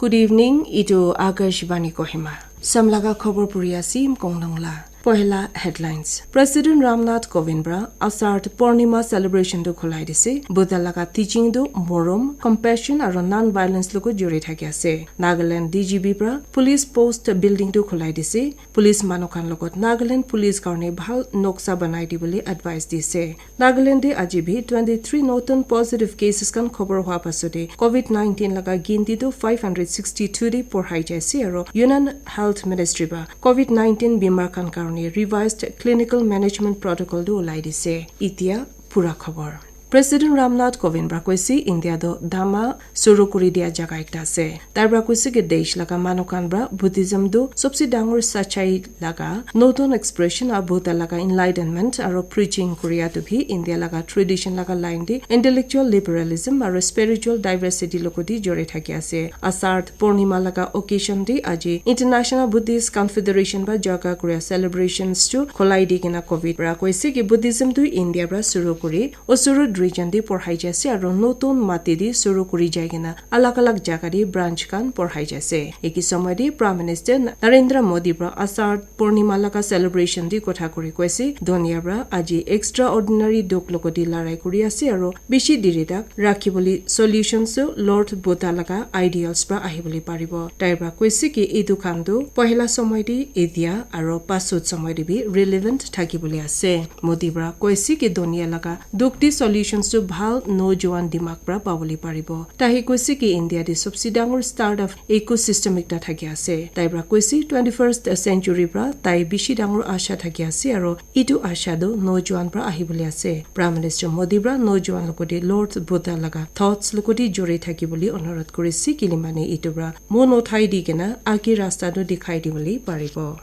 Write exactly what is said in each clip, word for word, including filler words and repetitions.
Good evening, itu Akashvani Kohima. Samlaga khobor puri asim konglongla. Pohela headlines. President Ramnath Kovind pra Asard Purnima celebration tu khulai dise. Buddha laga teaching tu morom, compassion aro non-violence logo juri thaki ase. Nagaland D G B pra police post building tu khulai dise. Police manu khan logot Nagaland police karne bhal noksa banai dibole advice dise. Nagaland te aji bhi twenty-three notun positive cases khan khobor hwa pasode COVID nineteen laga ginti tu five hundred sixty-two de porhai jaise aro Union Health Ministry ba COVID nineteen bimar khan karone revised clinical management protocol tu ulai dise. Itia pura khobor. President Ramnath Kovind pra koise India do dama suru kuri dia jaga ekta ase. Tai pra koise ki desh laga manu khan pra Buddhism tu sobse dangor sachai laga notun expression a Buddha laga enlightenment aro preaching kuria tu bhi India laga tradition laga line de intellectual liberalism aro spiritual diversity logo di jori thaki ase. Asard Purnima laga occasion de aji International Buddhist Confederation ba jaga kuria celebrations chu kholai di kena Kovind pra koise ki Buddhism tu India pra suru kuri Usurut region de porhai jaise aro notun mati de suru kuri jai kena alag alag jaga de branch khan porhai jaise. Eki somoy de Prime Minister Narendra Modi pra Asard Purnima laga celebration de kotha kuri koise, dunia pra aji extraordinary duk logo de larai kuri ase aro bishi diri tak rakhi bole solutions tu Lord Buddha laga ideals pra ahi bole paribo. Tai pra koise ki etu khan tu pohela somoy de, etia aro pasut somoy de bi relevant thaki bole ase. Modi pra koise ki dunia laga duk di solutions tu bhal nojuan dimag pra pabole paribo. Tahi koise ki India de sobse dangor startup ecosystem ekta thaki ase. Tai pra koise twenty-first century pra tai bishi dangor asha thaki ase aro etu asha tu nojuan pra ahi bole ase. Prime Minister Modi pra nojuan logo de Lord Buddha laga thoughts logo de jori thaki bole onurodh kuri ase kile mane etu pra mon uthai di kena agi rasta tu dikhai di bole paribo.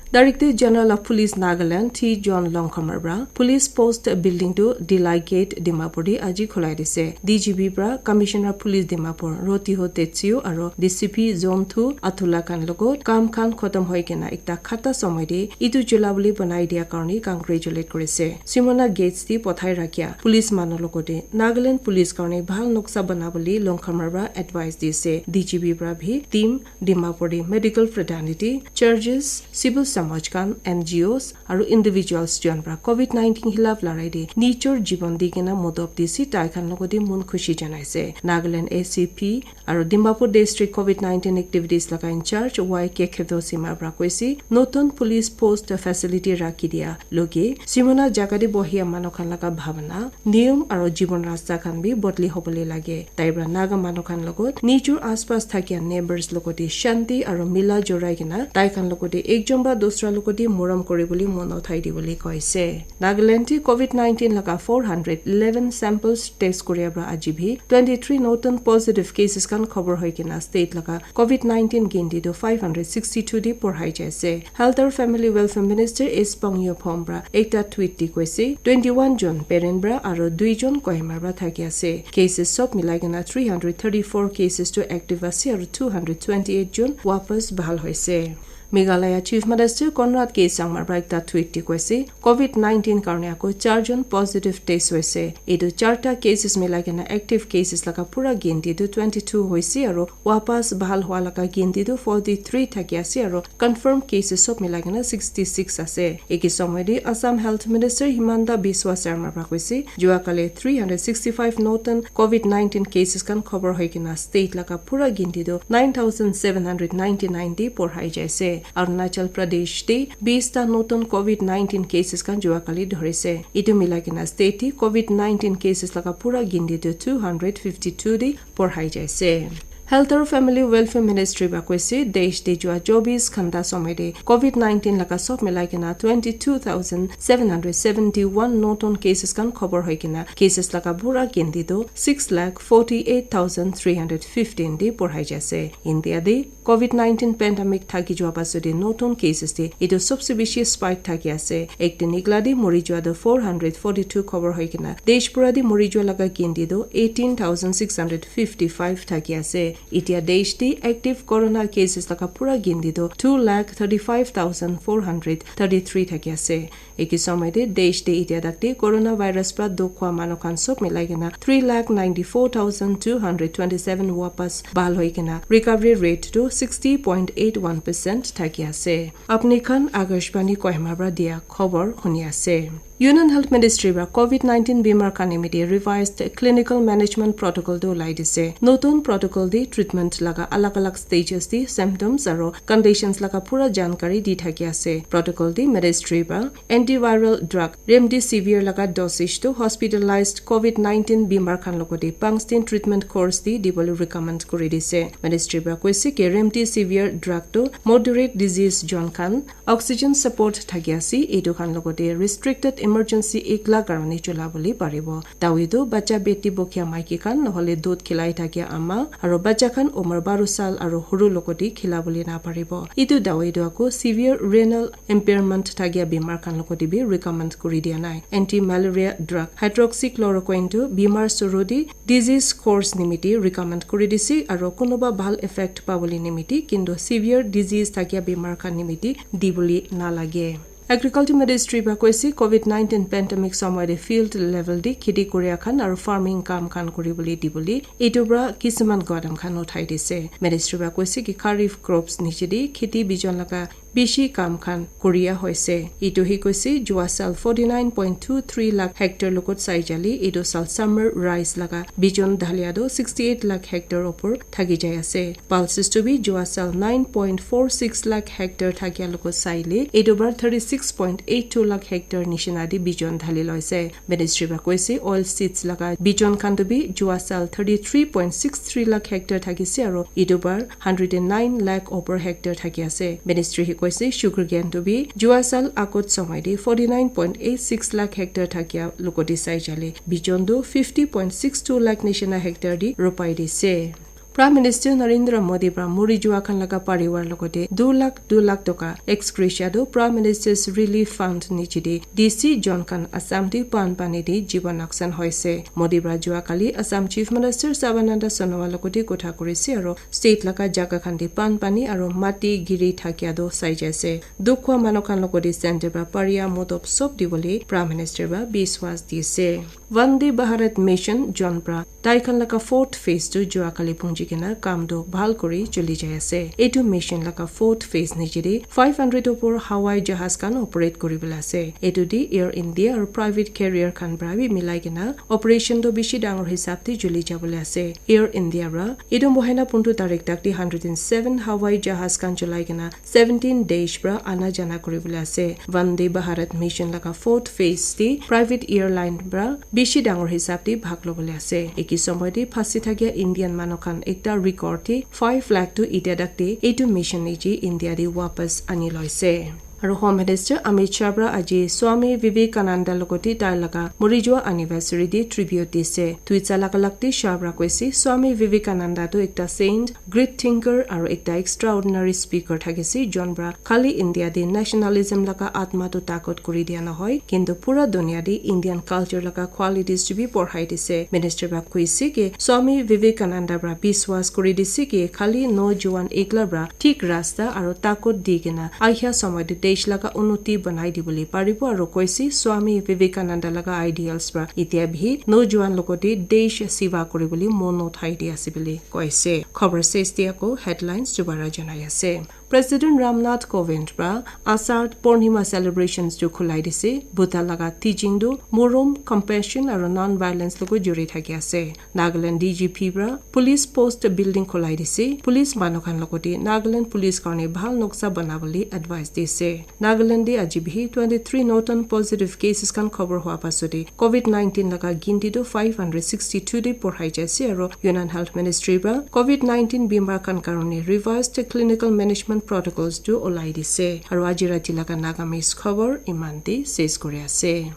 Director General of Police Nagaland T John Longkhamar pra police post building tu Dillai Gate Dimapur de aji khulai dise. D G B pra Commissioner Police Dimapur Rotiho Tetsio aro D C P Zone two Atula khan logot kam khan khotom hoi kena ekta khata somoy de etu chula bole banai dia karone congratulate kurise. Simona Gates de pothai rakhia police manu logote Nagaland police karone bhal noksa banabole Longkhamar pra advice dise. D G B pra bhi team Dimapur de medical fraternity, churches, civil samaj khan, N G Os, aru individuals jon pra COVID nineteen hilaf larai de nijor jibon di kena modop dise tai khan logote mon khushi janaise. Nagaland A C P aru Dimapur District COVID nineteen activities laga in charge Y K Khedo Sima pra koise, notun police post facility rakhi dia loge Simona jaga de bohia manu khan laga bhabana niyom aro jibon rasta khan bi bodli hobole lage. Tai pra Naga manu khan logot nijor aspas thakia neighbors logote shanti aro mila jorai kena tai khan logote ekjon ba dusra logote morom kuri bole mon uthai di bole koise. Nagaland te COVID nineteen laga four hundred eleven samples test kuria pra aji bhi twenty-three notun positive cases khan khobor hoi kena state laga COVID nineteen ginti tu five hundred sixty-two de porhai jaise. Health aru Family Welfare Minister S Pangyo Phom pra ekta tweet di koise, twenty-one jon Peren pra aru dui jon Kohima pra thaki ase. Cases sob milai kena three hundred thirty-four cases tu active ase aru two hundred twenty-eight jon wapas bhal hoise. Meghalaya Chief Minister Conrad K Sangma pra ekta tweet di koise, COVID nineteen karone ako char jon positive test hoise. Etu charta cases milai kena active cases laga pura ginti tu twenty-two hoise aru wapas bhal hua laga ginti tu forty-three thaki ase aru confirm cases sob milai kena sixty-six ase. Eki somoy de Assam Health Minister Himanta Biswa Sarma pra koise, jua kali three hundred sixty-five notun COVID nineteen cases khan khobor hoi kena state laga pura ginti tu nine thousand seven hundred ninety-nine de porhai jaise. Arunachal Pradesh de bista notun COVID nineteen cases khan jua kali dhorise. Etu milai kena state de COVID nineteen cases laga pura ginti tu two hundred fifty-two de porhai jaise. Health aru Family Welfare Ministry pra koise, desh de jua chobis ghanta somoy de COVID nineteen laga sob milai kena twenty-two thousand seven hundred seventy-one notun cases khan khobor hoi kena cases laga pura ginti tu six lakh forty-eight thousand three hundred fifteen de porhai jaise. India de COVID nineteen pandemic thaki jua pasode notun cases te etu sobse bishi spike thaki ase. Ek din igla di mori jua do four hundred forty-two khobor hoi kena desh pura di mori jua laga gindi do eighteen thousand six hundred fifty-five thaki ase. Itia desh di active corona cases laga pura gindi do two lakh thirty-five thousand four hundred thirty-three thaki ase. Eki somoy te desh te itia dakte coronavirus pra dukh khwa manu khan sob milai kena three lakh ninety-four thousand two hundred twenty-seven wapas bhal hoi kena recovery rate to sixty point eight one percent thaki ase. Apni khan Akashvani Kohima pra dia khobor huni ase. Union Health Ministry pra COVID nineteen bimar khan nimite revised clinical management protocol tu ulai dise. Notun protocol di treatment laga alag alag stages di symptoms aro conditions laga pura jankari di thaki ase. Protocol di ministry pra antiviral drug remdesivir laga dosage tu hospitalized COVID nineteen bimar khan logote pangstin treatment course di dibole recommend kuri dise. Ministry pra koise ke remdesivir drug tu moderate disease jon khan oxygen support thaki ase, etu khan logote restricted emergency ekla karone chola bole paribo. Dawi tu bacha beti bokhia maiki khan nohole dud khilai thakia ama aro bacha khan umar baru sal aro huru logote khila bole na paribo. Etu dawi tu ako severe renal impairment thakia bimar khan logote bi recommend kuri dia nai. Anti malaria drug hydroxychloroquine tu bimar suru di disease course nimiti recommend kuri dise aro kunuba bhal effect pabole nimiti kintu severe disease thakia bimar khan nimiti dibole na lage. Agriculture Ministry pra koise COVID nineteen pandemic somoy de field level de kheti kuria khan aro farming kam khan kuri bole dibole etu pra kisuman gadam khan uthai dise. Ministry pra koise ki kharif crops niche de kheti bijon laga bishi kam khan kuria hoise. Etu hi koise jua sal forty nine point two three lakh hectare logot sai jale etu sal summer rice laga bijon dhalia do sixty eight lakh hectare opor thaki jai ase. Pulses tu bi jua sal nine point four six lakh hectare thakia logot saile etu bar thirty six point eight two lakh hectare nishina di bijon dhali loise. Ministry pra koise oil seeds laga bijon khan tu bi jua sal thirty three point six three lakh hectare thakise aro etu bar hundred and nine lakh opor hectare thaki ase. Ministry hi koise sugar cane tu bi jua sal agot somoy de forty nine point eight six lakh hectare thakia logote sai jale bijon tu fifty point six two lakh nishina hectare di ropai dise. Prime Minister Narendra Modi pra muri jua khan laga pariwar logote du lakh du lakh toka ex gratia tu Prime Minister's Relief Fund niche de D C jon khan Assam de pan pani de jiban noksan hoise. Modi pra jua kali Assam Chief Minister Sarbananda Sonowal logote kotha kurise aro state laga jaga khan de pan pani aro mati giri thakia do sai jaise. Dukh khwa manu khan logote center pra paria modob sob dibole Prime Minister pra biswas dise. Vande Bharat Mission jon pra tai khan laga fourth phase tu jua kali pungji kena kam tu bhal kuri chuli jai ase. Etu mission laga fourth phase niche de five hundred opor hawai jahaz khan operate kuri bole ase. Etu di Air India aru private carrier khan pra bi milai kena operation tu bishi dangor hisab de chuli jabole ase. Air India pra etu mohina puntu tarik tak de hundred and seven hawai jahaz khan cholai kena seventeen desh pra ana jana kuri bole ase. Vande Bharat Mission laga fourth phase de private airline pra bishi dangor hisab de bhag lobole ase. Eki somoy de phasi thakia Indian manu khan ekta record de five lakh tu itia dak de etu mission niche India de wapas ani loise. Aru Home Minister Amit Shah pra aji Swami Vivekananda logote tai laga muri jua anniversary de tribute dise. Tweet sa laga lak de Shah pra koise Swami Vivekananda tu ekta saint, great thinker aru ekta extraordinary speaker thakise jon pra khali India de nationalism laga atma tu takot kuri dia nohoi kintu pura dunia de Indian culture laga qualities tu bi porhai dise. Minister pra koise ki Swami Vivekananda pra biswas kuri dise ki khali nojuan ekla pra thik rasta aru takot di kena ahia somoy de desh laga unnoti banai dibole paribo aru koise Swami Vivekananda laga ideals pra itia bhi nojuan logote desh seva kuri bole mon uthai di ase bole koise. Khobor ses de ako headlines dubara janai ase. President Ram Nath Kovind pra Asar Purnima celebrations tu khulai dise. Buddha laga teaching tu morom, compassion aru non-violence logo juri thaki ase. Nagaland D G P pra police post building khulai dise. Police manu khan logote Nagaland police karone bhal noksa banabole advice dise. Nagaland de aji bhi twenty three notun positive cases khan khobor hua pasode COVID nineteen laga ginti tu five hundred sixty two de porhai jaise aru Union Health Ministry pra COVID nineteen bimar khan karone revised clinical management protocols tu olai dise. Aru aji rati laga Nagamese khobor iman de ses kuri ase.